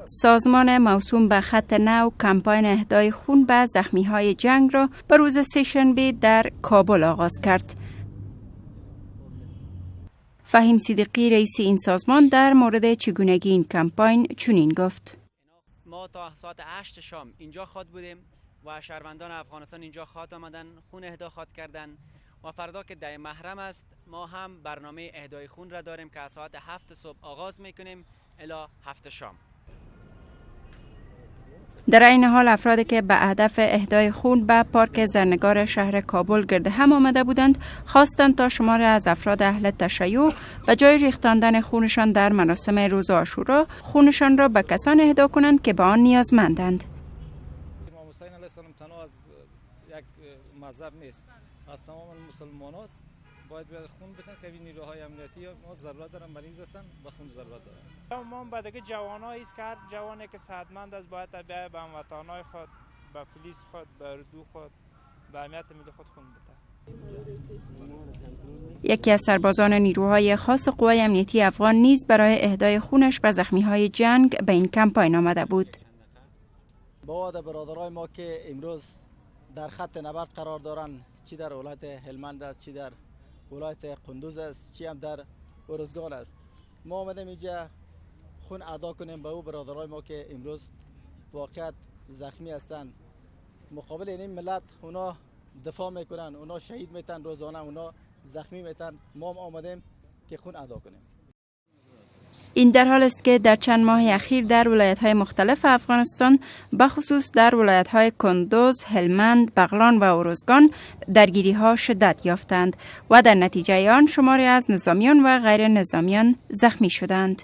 سازمان موسوم به خط نو کمپاین اهدای خون به زخمی های جنگ را به روز سه‌شنبه در کابل آغاز کرد. فهیم صدیقی، رئیس این سازمان، در مورد چگونگی این کمپاین چنین گفت: ما تا ساعت 8 شام اینجا خواد بودیم و شهروندان افغانستان اینجا خواد آمدن، خون اهدا خواد کردن و فردا که 10 محرم است، ما هم برنامه اهدای خون را داریم که از ساعت 7 صبح آغاز میکنیم الی 7 شام. در این حال، افرادی که به هدف اهدای خون به پارک زرنگار شهر کابل گرد هم آمده بودند، خواستند تا شماری از افراد اهل تشیع به جای ریختاندن خونشان در مراسم روز عاشورا، خونشان را به کسان اهدا کنند که به آن نیازمندند. امام حسین علیه السلام تنها از یک مذهب نیست، از تمام مسلمان است. باید بیاد خون بتن که نیروهای امنیتی ما ضرورت دارن، مریض هستن، به خون ضرورت دارن. ما به دیگه جوانایی است که هر جوانی که صحتمند است باید بیاید به هموطنای خود، به پلیس خود، به اردو خود، به امنیت ملی خود خون بده. یکی از سربازان نیروهای خاص قوای امنیتی افغان نیز برای اهدای خونش به زخمی های جنگ به این کمپاین آمده بود. با برادرای ما که امروز در خط نبرد قرار دارن، چی در ولایت هلمند است، چی در ولایت قندوز است، چی هم در ارزگان است، ما آمدیم اینجا خون ادا کنیم به او برادرای ما که امروز واقعیت زخمی هستند. مقابل این ملت اونا دفاع میکنن، اونا شهید میتن روزانه، اونا زخمی میتن. ما هم آمدیم که خون ادا کنیم. این در حال است که در چند ماه اخیر در ولایت های مختلف افغانستان، بخصوص در ولایت های کندوز، هلمند، بغلان و ارزگان درگیری ها شدت یافتند و در نتیجه آن شماری از نظامیان و غیر نظامیان زخمی شدند.